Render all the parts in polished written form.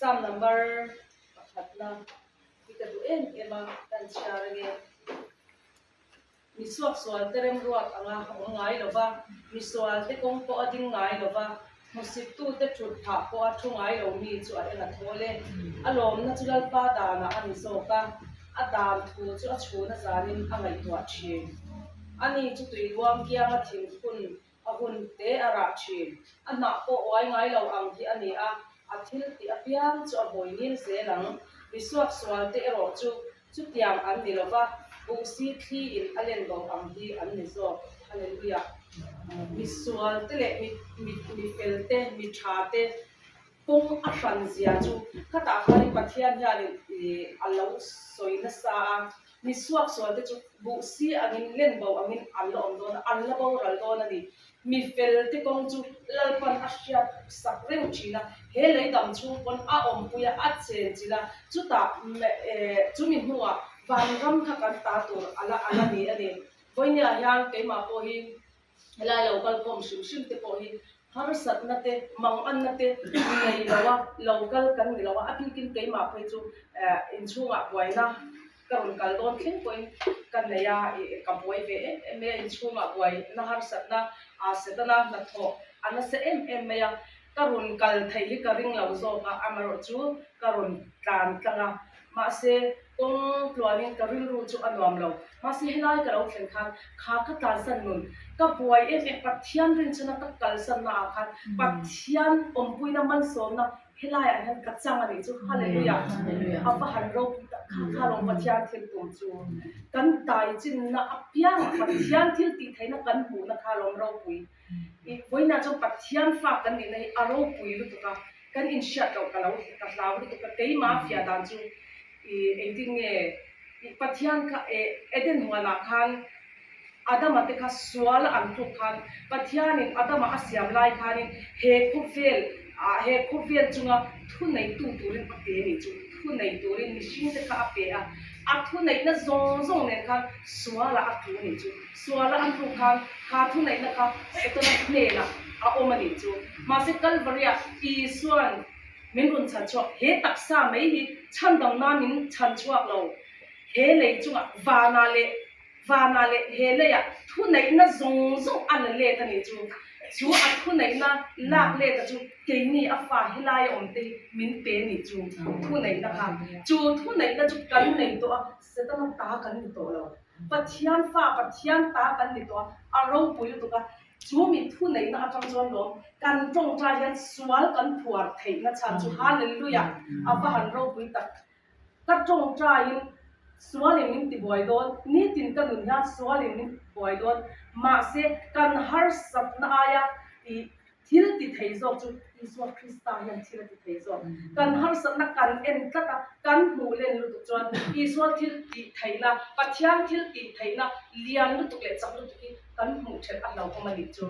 Psalm number pakhatna hi ka duh em em a, ka inchhiar ange. Mi suaksualte remruat anga awm ngai lo va, mi sualte kawng pawh a ding ngai lo va, hmusittute thut phah pawh a thu ngai lo mi chu a en a thawl e. A lawmna chu Lalpa danah a ni zawk a, a dan thu chu a chhun a zanin a ngaihtuah thin. Ani chu tui luang kianga thingphun A hun te a rah thin. A hnah pawh uai ngai lo ang hi a ni a, a thil tih apiang chu a hawi ngil zel ang. Mi suaksual te erawh chu chutiang an ni lo va, buhsi thli in a len bo ang hi an ni zawk. Hallelujah! Mi sual te leh mi mi mi fel te, mi tha te kawng a hran zia chu khatah khanin Pathian hianin ih a lo sawi nasa a, Mi suaksual te chu buhsi angin len bo angin an la awm dawn a, an la boral dawn a ni. Mi fel te kawng chu Lalpan a hriat sak reng thin a, he lei dam chhung pawn a awmpui a, a chen chilh a, chutah chumi hnuah vanram kha kan ta tur a la a la ni a ni. Vawinia hian keimah pawh hi Helai lo kal khawm hrim hrim te pawh hi harsatna te, manganna te nei lo a, lo kal kan ni lo a, a bikin keimah phei chu inchhungah buaina ka rawn kal dawn thleng pawhin ka nei a, ka buai ve em em mai a, inchhungah buaina harsatna aa Setana hnathawh a nasa em em mai a, ka rawn kal theih hi ka ring lo zawk a, amaherawhchu ka rawn tlan tlang a, mahse kawng tluanin ka rilru chu a nuam lo. Mahse helai ka lo thlen khan kha ka tlansan nun ka buai em em Pathian rinchhana ka kalsanna ah khan Pathian awmpuina malsawmna helaiah hian ka chang a nih chu Hallelujah a va han ropui tak kha kha lawm Pathian thil tum chu kan tai chinna apiangah Pathian thil tih theihna kan hmuhna kha lawm ropui i vawiinah chuan Pathian fa kan nihna hi a ropui lutuk a kan inhriat loh ka lo ka hlau lutuk a keimah fiah dan chu i engtin nge Pathian kha Eden huanah khan Adama te kha sual an tluk khan Pathianin Adama a siam lai khanin he khawvel ah he khawvel chunga thuneitu turin a pe nih chu thunei turin mihring te kha a pe a, a thuneihna zawng zawng nen khan sualah a tlu nih chu suala an tluk khan kha thuneihna kha Setana hnenah a awm a nih chu mahse Kalvaria Isuan Min rawn chhan chhuak, he taksa mai hi chhandam nan min chhan chhuak lo. He lei chungah vanah leh vanah leh he leiah thuneihna zawng zawng a la let a nih chu. Chu a thuneihna lak let a chu keini a fa helai a awm te hi min pe a nih chu thuneihna kha. Chu thuneihna chu kan nei tawh a, Setana ta kan ni tawh lo. Pathian fa Pathian ta kan ni tawh a, a ropui lutuk a. Chu mi thuneihna atang chuan lawm kan tawngtai hian sual kan phuar theihna chhan chu Hallelujah a va han ropui tak. Ka tawngtaiin sualin min tibuai dawn, nitin ka nun hian sualin min buai dawn, mahse kan harsatna aia ih thil ti thei zawk chu Isua Krista hian thil a ti thei zawk. Kan harsatna kan en tlat a, kan hmuh len lutuk chuan Isua thil tih theihna, Pathian thil tih theihna lian lutuk leh chak lutuk hi Kan hmuh ṭhelh a hlauhawm a nih chu.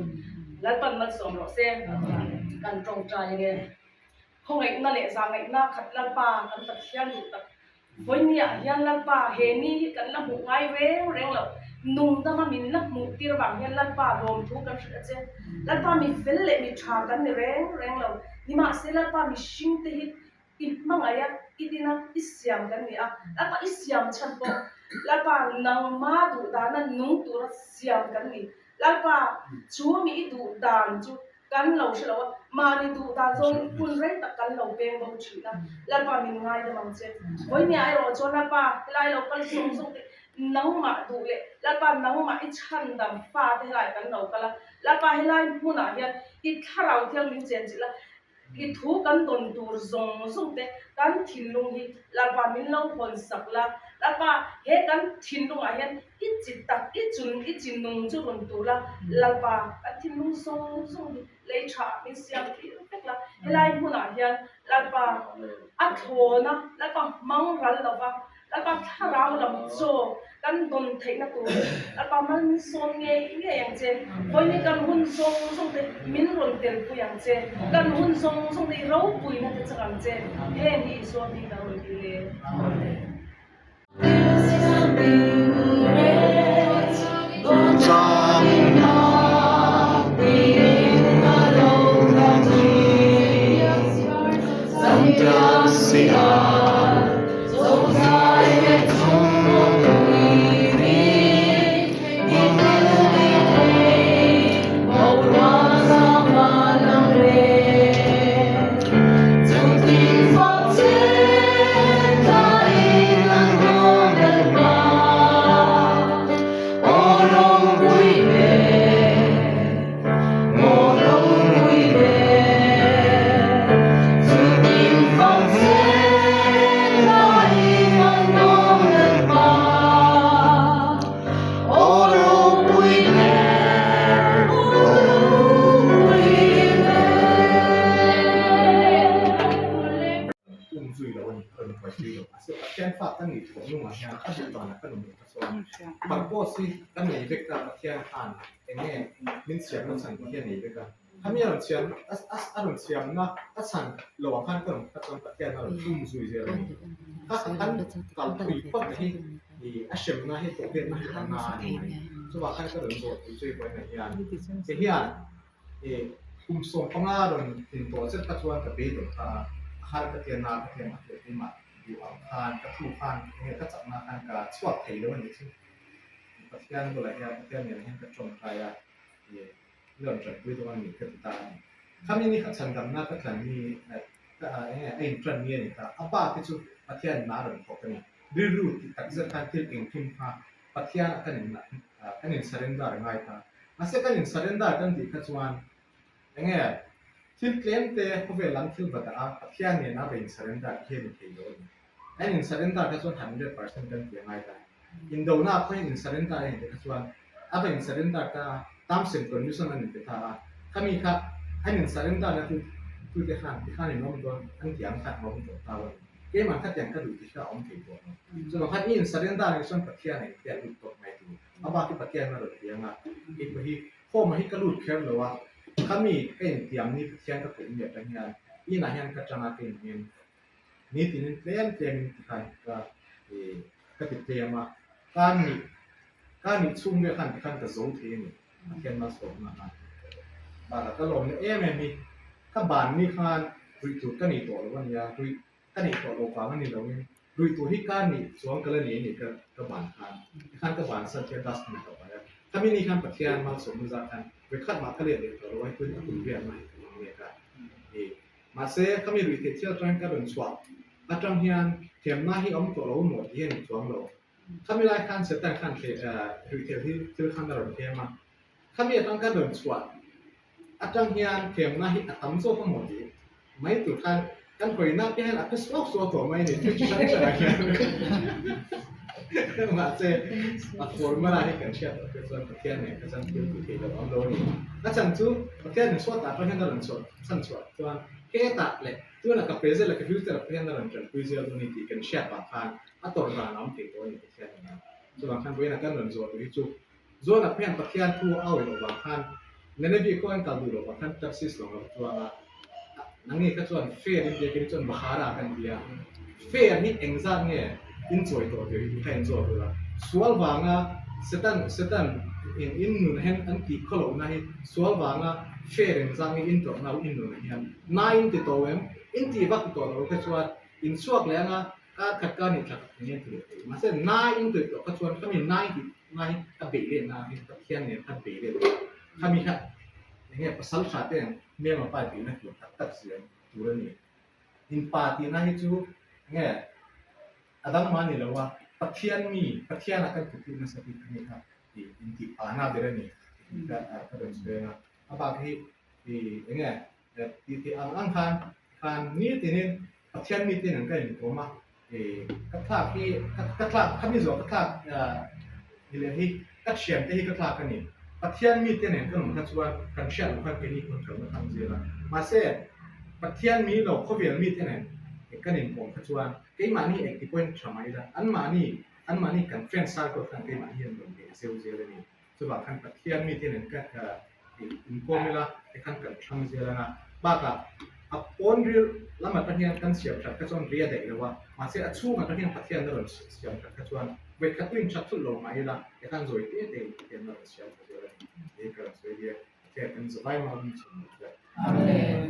Lalpan malsawm rawh se. Kan ṭawngṭai ange. Khawngaihna leh zahngaihna khat Lalpa kan Pathian duh tak. Vawinia hian Lalpa he ni hi kan la hmuh ngai reng reng loh. Nungdama min la hmuh tir vang hian Lalpa lawmthu kan hrilh a che. Lalpa mi fel leh mi ṭha kan ni reng reng lo. Nimahse Lalpa mihringte hi I hmangaih a, i din a, i siam kan ni a. Lalpa i siam chhan pawh Lalpa nangma duh dana nung tura siam kan ni. Lalpa chu mi i duh dan chu kan lo hre lo a, mahni duh dan zawngin hun rei tak kan lo peng bo thin a. Lalpa min ngaidam ang che. Vawinia erawh chuan Lalpa helai lo kal zawng zawng te nangmah duh leh Lalpa nangmah i chhandam fate helai kan lo kal a. Lalpa helai hmunah hian i thlarau thiang min chenchilh a. I thu kan dawn tur zawng zawng te kan thinlung hi Lalpa min lo hawn sak la, Lalpa he kan thinlungah hian i chi tak i chun i chi nung chu rawn tur la, Lalpa kan thinlung zawng zawng hi lei tha min siam tir vek la, helai hmunah hian Lalpa a thlawn a, Lalpa hmang ral lova Lalpa thlarau lam chaw kan dawn theihna tur Lalpa mal min sawn ngei ngei ang che. Vawiin kan hun zawng zawng te min rawn telpui ang che. Kan hun zawng zawng te i ropuina te chak ang che. Heng hi Isua hming ka rawn dil e. Amen. si a. Um zui lo a ni, a rawn buaipui lo. Mahse Pathian fa ka nih tawh hnungah hian a duh danah ka nun kha chuan purpose hi ka nei vek a, Pathian khan eng nge min siamna chhan tih hi a nei vek a. Khami a rawn siam a rawn siamna a chhan lo ang khan ka rawn kha chuan Pathian a rawn um zui zel a ni. Kha kan kalpui phawt hi a hremna hi tawhletna hi a na a ni mai. Chuvang khan ka rawn zawh tih chu i buaina hian ti hian Kum 15 rawn tlin tawh zet kha chuan ka beidawh ta a, a har ka tia na ka tia mahse keimah duh ang khan ka thu khan enge ka chakna khan ka chhuak thei lo a nih chu. Pathian bulah hian Pathian nena hian ka tawngtai a, i rawn tanpui dawn a ni ka ti ta a ni. Khami ni kha chhandamna ka tlan ni enge a intan ni a ni ta, a pa te chu Pathian na rawn thawk a ni. Rilru tih tak zet khan thil engkim kha Pathian a kan in kan in surrender ngai ta. Mahse kan in surrender kan tih kha chuan enge thil tlem te khawvel lam thil va dah a Pathian nen a va in surrender khi a ni thei lo a ni. An in surrender kha chuan 100% kan ti a ngai ta. Indona pawh hian in surrender a in ti kha chuan a va in surrender ta a terms and condition an in pe ta a khami kha an in surrender na tu tute khan tikhan in awm dawn an ti ang khan a awm tawh ta a ni. Keimah kha tiang ka duh tih kha a awm thei tawh lo. Chuvang khan i insurrender nih chuan Pathian a infiah lut tawp mai tur. A bak hi Pathian a rawn ti ang a, keipawh hi home ah hi ka lut kher lo a, khami ka intiam ni Pathian ka koh ni atang hian inah hian ka tang a ka inhmem nitinin tlem tlemin tikhan ka ka ti tlem a, ka nih ka nih chhung vel khan tikhan ka zo thei a ni Pathian malsawmna khan. Bakah ka lawmna em em hi ka ban ni khan ruih tur ka nei tawh lo a nia, ruih ka neih tawh lo vang a ni loin ruih tur hi ka nih chuan ka la nei a ni ka ka ban khan tikhan ka ban san khian dustbin ah ka paih a khami ni khan Pathian malsawmna zat khan vekhat mah ka let leh tawh lo a hei a kum riat mah hi ka hmang mek a ni mahse khami ruih theih thil atangin ka rawn chhuah atang hian thiamna hi a awm tawh lo maw tih hi a ni chuang lo khami lai khan Satan khan ruih theih hi thil khan a rawn thlem a khami atang ka rawn chhuah Atang hian thiamna hi a tam zawk a maw tih mai tur khan kan hawina te hian a phe suak suak tawh mai a ni thil chi hrang hrangah hian mahse a formula hi kan hriat loh te chuan Pathian nen kha chuan thil ti thei lo awm lo a ni. A chhan chu Pathian in suat ah pawh hian a rawn chhuah chhan chhuah chuan hetah leh tunah ka present leh ka future ah pawh hian a rawn tanpui zel dawn a ni tih kan hriat vang khan a tawrh dan a awm thei tawh a ni Pathian nen. Chuvang khan vawiinah kan rawn zawh tur hi chu Zualak hian Pathian thu a awih loh vang khan Nineveh khua an kal duh loh vang khan Tarsis lawng lo chuang a, nangni kha chuan fair in tia kei chuan Bahara kan ti a, fair hi engzat nge in chawi tawh tih hi kha in zawt ula, sual vanga Satan Satan in in nun hian an tih khaw lohna hi sual vanga fair engzat nge in tawrhna in nunah hian nai in ti tawh em, in tih vak tawh loh kha chuan in chhuak leh anga Kar khat ka nih thlak eng nge ti leh thei. Mahse nai in tuih tawh kha chuan khami nai tih nai hi a beih let na hi Pathian nen khan beih let tawh. Khami kha eng nge pasal tha te ang hmelma pa beih na tur tak tak ziah tur a ni. In pa tih na hi chu eng nge a dang mah a ni lo a, Pathian mi Pathian ah kan thutluk nasa tih a ni kha tih in tih pa na ber a ni tih kha ka rawn sawi ang a. A bak hi eng nge tih theih ang ang khan khan nitinin Pathian mite nen ka inkawm a, ka thlak hi ka thlak khami zawh ka thlak ni leh hi ka thiante hi ka thlak a ni. Pathian mite nen ka nun kha chuan kan hriat loh khan keini pawn kalna tham zel a. Mahse Pathian mi lo khawvel mite nen kan inkawm kha chuan keimahni engti pawhin tha mai ila anmahni anmahni kan friend circle khan keimahni hian rawn leh zeu zel a ni. Chuvang khan Pathian mite nen ka inkawm ila tikhan kan thlang zel ang a, bakah a pawn ril lam atang hian kan siam that kha chuan ri a daih lo a, mahse a chhung atang hian Pathian a rawn siam that kha chuan vawikhat pawhin that thulh lo mah ila tikhan zawi te te in Pathian a rawn siam tha zel a ni tih hi ka rawn sawi lia, Pathian kan zavai mau min chhun lo chuan. Amen.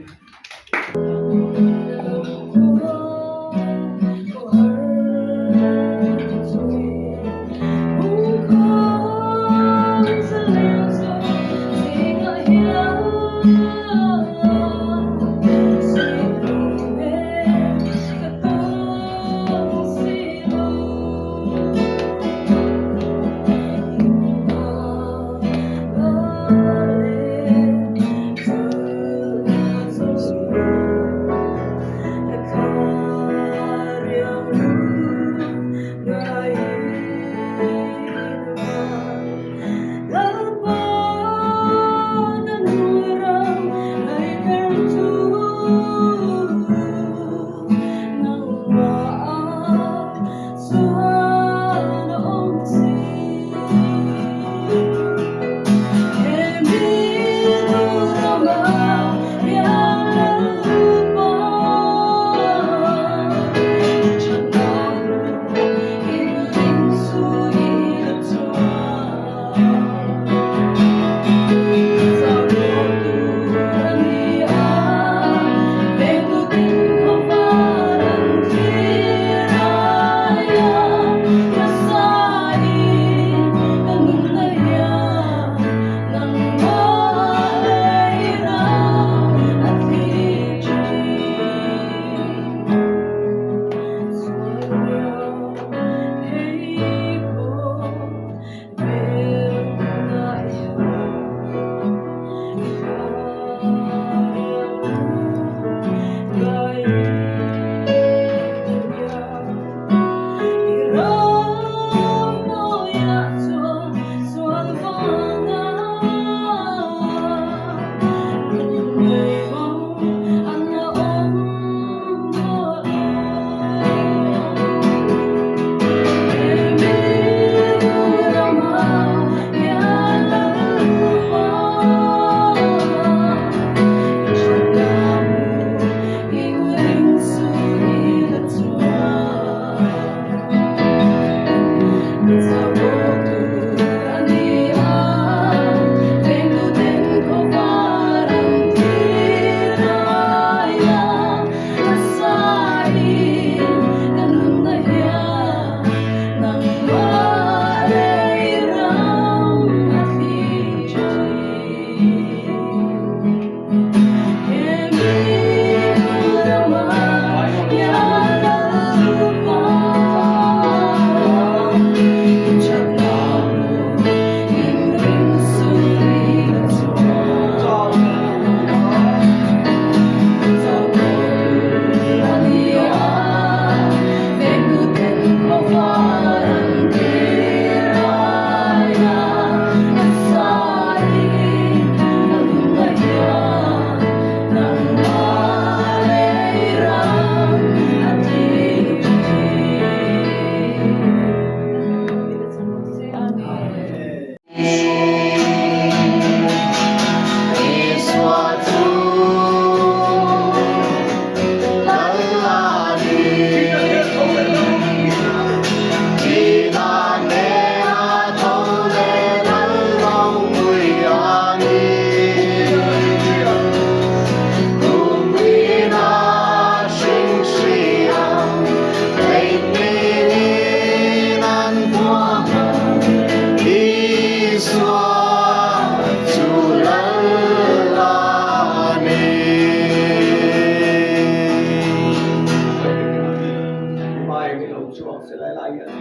Helai hian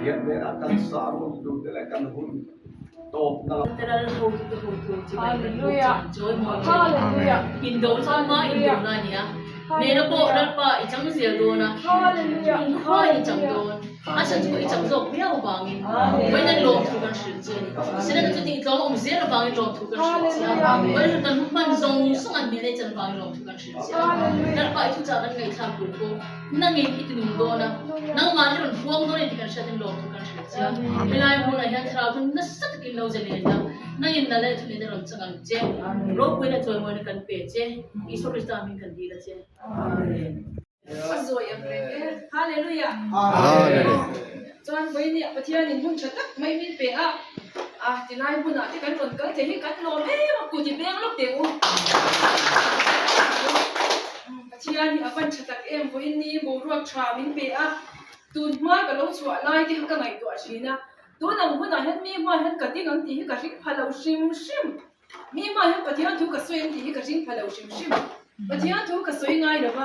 Pathian hnenah kan sermon tur te leh kan hun tawpna lam. Hallelujah Hallelujah Indo chuan ma indo na a ni a, nena pawh Lalpa i chang zel dawn a, kumkhua i chang dawn, a chhan chu i chang zawk viau avangin vawiin lawmthu kan hrilh che a ni. Sinana chu tihtlawm a awm zel avangin lawmthu kan hrilh che a, vawiin kan hman zawng zawng an hmel a i chan avangin lawmthu kan hrilh che a. Lalpa i thuchah kan ngaihthlak tur pawh nangin i ti nung dawn a, nangmahni rawn huang dawn a ni tih kan hriatin lawmthu kan hrilh che a. Helai hmunah hian thlarau chu nasa takin lo zalen a, nangin nalh leh thunei na rawn chang ang che. Ropui leh chawimawina kan pe che, Isua Krista hming kan dil a che. Amen. A zawi ang reng e. Hallelujah. Chuan vawinia Pathianin hmun tha tak mai min pe a, a tilai hmunah te kan rawn kal thei hi kan lawm em a, kut i peng lawk teh u. Pathian hi a van tha tak em, vawiin boruak tha min pe a, tun hma ka lo chhuah lai te kha ka ngaihtuah thin a, tun ang hunah hian mi hma hian ka ding ang tih hi ka hring pha lo hrim hrim. Mi hma hian Pathian thu ka sawi ang tih hi ka hring pha lo hrim hrim. Pathian thu ka sawi ngai lo va,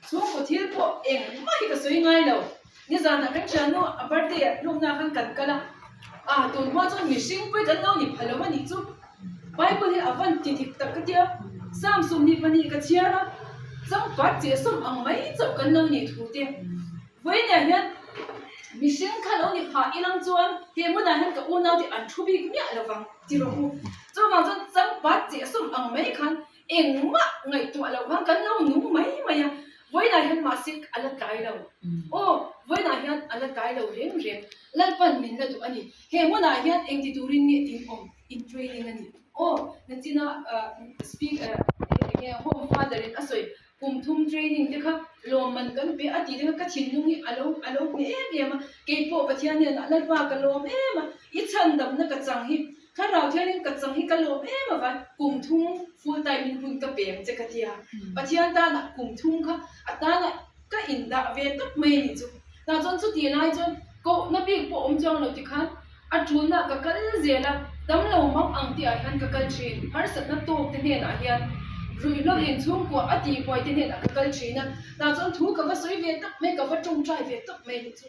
chhungkaw thil pawh engmah hi ka sawi ngai lo. Nizanah kan thiannu a birthday ah hlawkna khan kan kal a, ah tun hma chuan mihring pawh hi kan lo ni pha lo a nih chu. Bible hi a van ti dik tak ka tia, Psalm 22 ka chhiar a, changpat cheh sawm ang mai chauh kan lo nih thu te. Vawiinah hian mihring kha lo ni phah ilang chuan he hmunah hian ka unaute an thu bik miah lo vang ti rawh u. Chuvang chuan changpat cheh sawm ang mai khan engmah ngaihtuah loh khan kan lo nung mai mai a, vawiinah hian mahse a la tlai lo. Aw, vawiinah hian a la tlai lo reng reng. Lalpan min la duh a ni. He hmunah hian engti turin nge in awm, in training a ni. Aw, nachina speaker enge home father in a sawi Kum thum training te kha lawmman kan pe a tih te kha ka thinlung hi a lo a lo hne em em a, keipawh Pathian hnenah Lalpa ka lawm em a, i chhandamna ka chang hi thlarau thiangin ka chang hi ka lawm em avai kum thum full time in hun ka pe ang che ka ti a, Pathian tanah kum thum kha a tanah ka indah ve tawp mai a nih chu. Tah chuan chutih lai chuan kohna bik pawh awm chuang lo tikhan a tulna ka kal zel a, tam lo mang ang tihah hian ka kal thin, harsatna tawk te hnenah hian ruihhlo inchhungkua a tihbuai te hnenah ka kal thin a, tah chuan thu ka va sawi ve tawp mai, ka va tawngtai ve tawp mai nih chu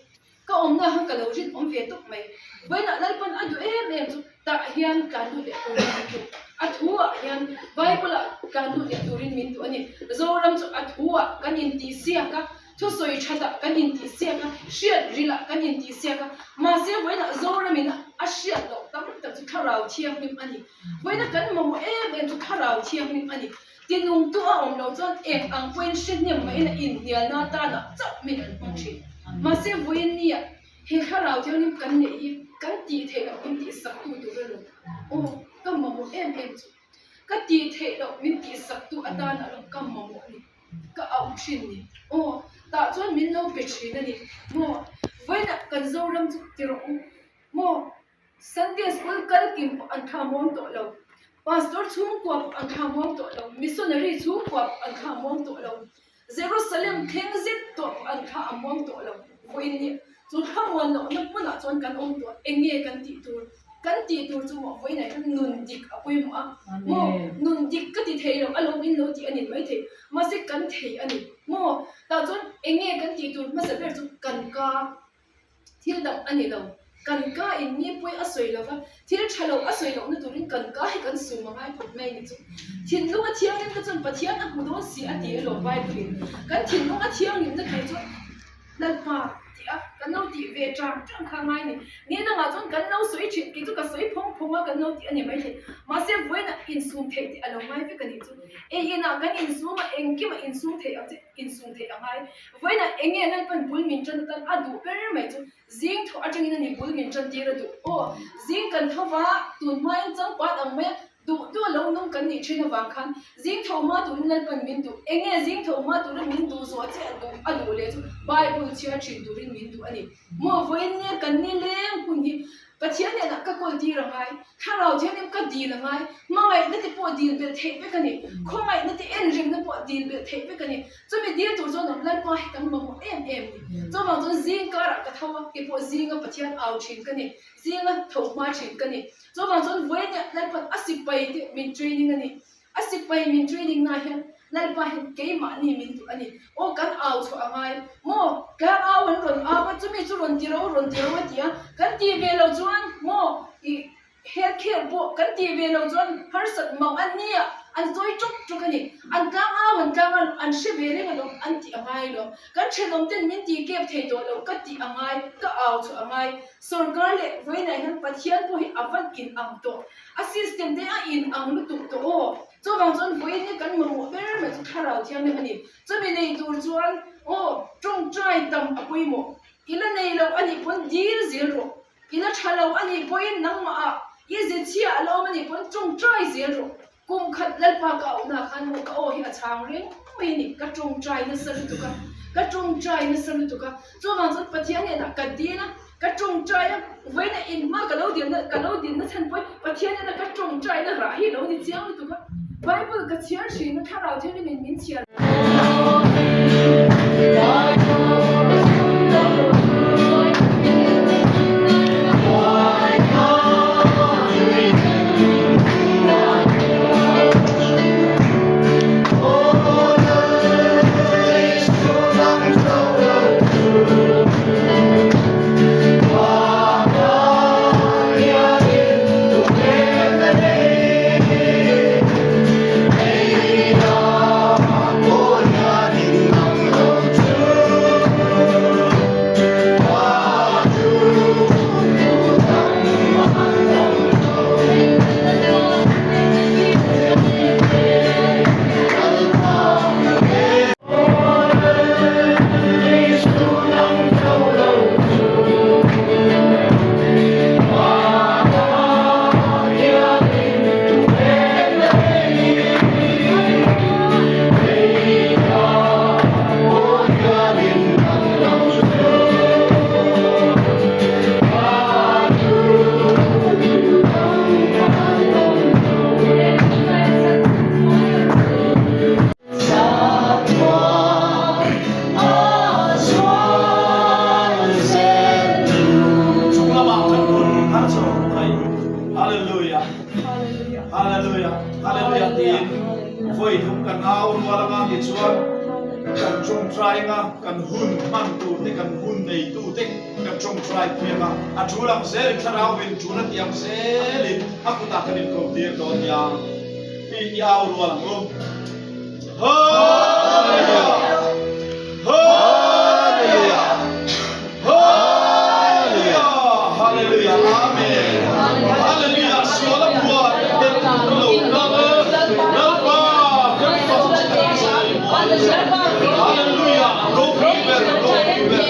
ka awmna kha ka lo rinawm ve tawp mai. Vawiinah Lalpan a duh em em chu tah hian tlan lut leh turin min duh, a thuah hian Bible ah tlan lut leh turin min duh a ni. Zoram chu a thuah kan intihsiak a. Thusawi thatah kan intihsiak a, hriat rilah kan intihsiak a, mahse vawiinah Zoramin a hriat loh tam tak chu thlarau thianghlim a ni. Vawiina kan mamawh em em chu thlarau thianghlim a ni. Tinungtu a awm loh chuan eng ang pawhin hre hnem mahin a inhnialna atanah chauh min an hmang thin. Mahse vawiin nia he thlarau thianghlim kan neih hi kan tih theih loh min tihsaktu tur a lo. Aw, ka mamawh em em chu. Ka tih theih loh min tihsaktu atana lo ka mamawh a ni. Ka auh thin ni. Aw, tah chuan min lo pe thin a ni. Maw, vawiinah kan Zoram chu ti rawh u. Maw, Sunday school kal kim pawh an thla muang tawh lo. Pastor chhungkua pawh an thla muang tawh lo. Missionary chhungkua pawh an thla muang tawh lo. Jerusalem thleng zet tawh pawh an thla a muang tawh lo. Vawiin ni chu thla muan lohna hmunah chuan kan awm tawh. Eng nge kan tih tur? Kan tih tur chu maw vawiinah hian nun dik a pawimawh a, maw nun dik ka ti thei lo alawm in lo tih a ni maithei, mahse kan thei a ni maw? Tah chuan eng nge kan tih tur hmasa ber chu kan ka thil dang a ni lo, kan ka in mi pawi a sawi lo va, thil tha lo a sawi lohna turin kan ka hi kan sum a ngai khawp mai a ni chu. Thinlung a thianghlimna chuan Pathian a hmu dawn si a ti alawm Bible in, kan thinlung a thianghlimna tur chu Lalpa tih a kan lo tih ve tang tang kha ngai ni. Ni dangah chuan kan lo sawi thin kei chu ka sawi phawng phawng a kan lo tih a ni maithei. Mahse vawiinah insum theih tih a lo ngai vek a nih chu. Ei inah kan insum a engkimah insum theih ang che insum theih a ngai. Vawiinah eng nge Lalpan bul min tan atan a duh ber mai chu zing thawh atangin a ni bul min tan tir a duh. Aw zing kan tho va tun hmain changpat ang mai a Duh duh lo nung kan nih thin avang khan zing tho hma turin Lalpan min duh. Eng nge zing tho hma turin min duh zawh che a duh a duh leh chu Bible chhiar thin turin min duh a ni. Maw vawiin nge kan ni leng hun hi Pathian hnenah ka kawl tir a ngai, thlarau thianghlim ka dil a ngai, hmangaihna te pawh dil belh theih vek a ni, khawngaihna te enrimna pawh dil belh theih vek a ni. Chumi dil tur chuan Lalpa hi kan mamawh em em ni. Chuvang chuan zing karah ka tho a, keipawh zinga Pathian au thin ka ni, zinga tho hma thin ka ni. Chuvang chuan vawiin ah Lalpan a sipai te min training a ni. A sipai min training na hian Lalpa hian keimahni min duh a ni. Aw kan au chhuah a ngai maw? Tlang au an rawn au a, chumi chu rawn ti ro rawn ti ro a ti a, kan ti ve lo chuan maw ih health care pawh kan ti ve lo chuan harsat mang an nia an sawi ṭawk ṭawk a ni. An tlang au an tlang a, an hre ve reng alawm an tih a ngai lo. Kan thenawm ten min ti kep thei tawh lo ka tih a ngai, ka au chhuah a ngai. Sorkar leh vawiinah hian Pathian pawh hi a van in ang tawh. A system te a in ang lutuk tawh aw. Chuvang chuan vawiin hi kan mamawh ber mai chu thlarau thianghlim a ni. Chumi nei tur chuan aw tawngtai tam a pawimawh. I la nei lo a nih pawn dil zel rawh. I la tha lo a nih pawhin nangmah ah i ze chhia a la awm a nih pawn tawngtai zel rawh. Kum khat Lalpa ka auhna khan maw ka aw hi a chhang reng mai a ni. Ka tawngtai nasa lutuk a, ka tawngtai nasa lutuk a. Chuvang chuan Pathian hnenah ka dil a, ka tawngtai a, vawiin a inhma ka lo dilna ka lo dilna chhan pawhin Pathian hnena ka tawngtaina rah hi lo ni chiang lutuk a. Bible ka chhiar thin a, thlarau thianghlimin min chhiar. Chunglamah kan kun har chu mai. Hallelujah. Hallelujah. Hallelujah tiin vawi thum kan au rual anga tichuan kan tawngtai anga kan hun hman tur te kan hun neitu te kan tawngtai pui anga a tul ang zelin thlarauin tul a ti ang zelin a kutah kan inko tir dawn nia i i au rual ang u. Hallelujah! Hallelujah! Hallelujah! Hallelujah! Amen! Hallelujah! Sual a buat tel lo kal Lalpa kan fak che kan chawi mawi che. Hallelujah! Ropui ber, ropui ber.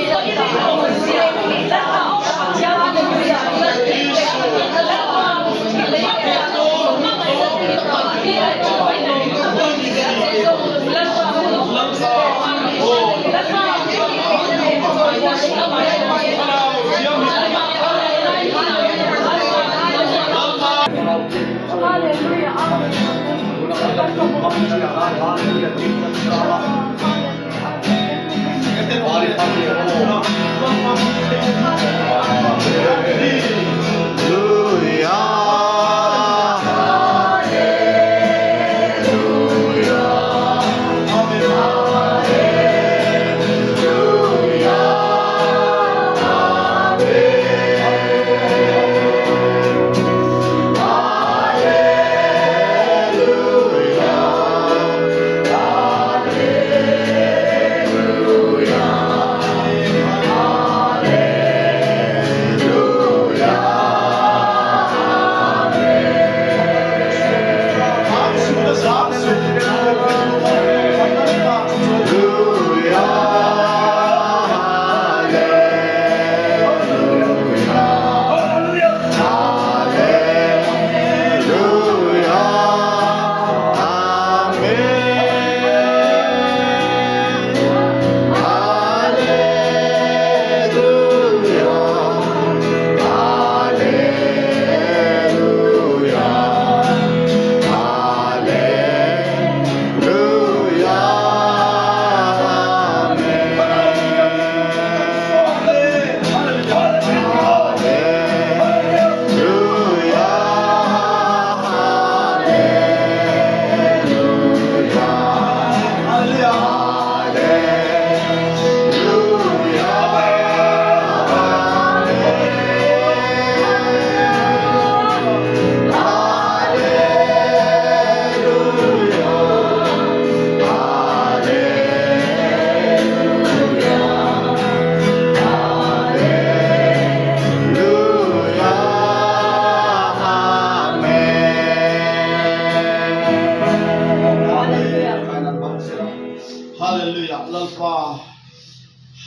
Lalpa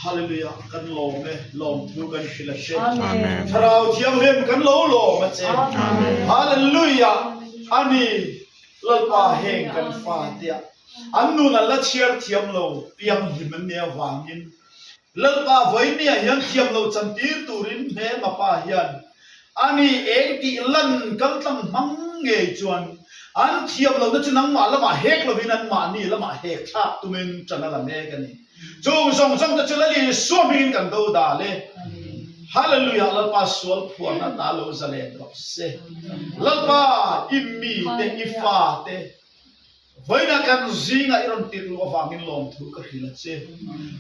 Hallelujah kan lawm e lawmthu kan hrilh a che Thlarau Thianghlim kan lo lawm a che Hallelujah ani Lalpa heng kan fate ah an nun an la chhiar thiam lo pianghlim an nih avangin Lalpa vawinia hian thiam lo chantir turin hmelma pa hian ani eng tih lan kaltlang hmang ngei chuan an thiam lohna chu nangmah lamah hek lovin anmahni lamah hek thlak tumin ṭan a la mek a ni. Chung zawng zawng te chu Lal Isua hmingin kan do dal e. Hallelujah Lalpa sual phuarna ta lo zalen rawh se. Lalpa i mite i fate Vawiina kan zingah i rawn tirh luh avangin lawmthu ka hrilh a che.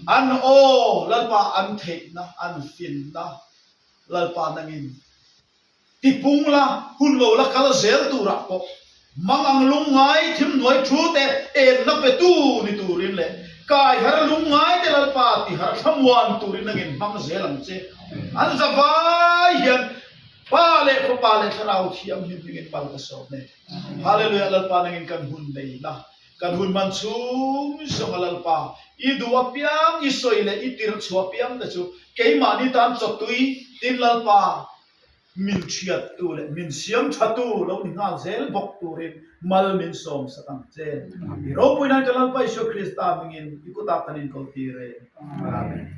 An aw, Lalpa an theihna, an finna, Lalpa nangin tipung la, hun lo la kal zel turah pawh mang ang lungngai thimhnuai thu te enna petu ni turin leh kai har lungngai te Lalpa ti har thlamuan turin nangin hmang zel ang che. An zavai hian Pa leh Fapa leh Thlarau Thianghlim hmingin mal ka sawm e. Hallelujah Lalpa nangin kan hun nei la, kan hun man chhung zawng a Lalpa, i duh apiang i sawi leh i tirh chhuah apiang te chu keimahni tan chawtui tin Lalpa min thiattu leh min siam thatu lo ni nghal zel bawk turin mal min sawm sak ang che. I ropui nan ka Lalpa Isua Krista hmingin i kutah kan inkaltir e. Amen.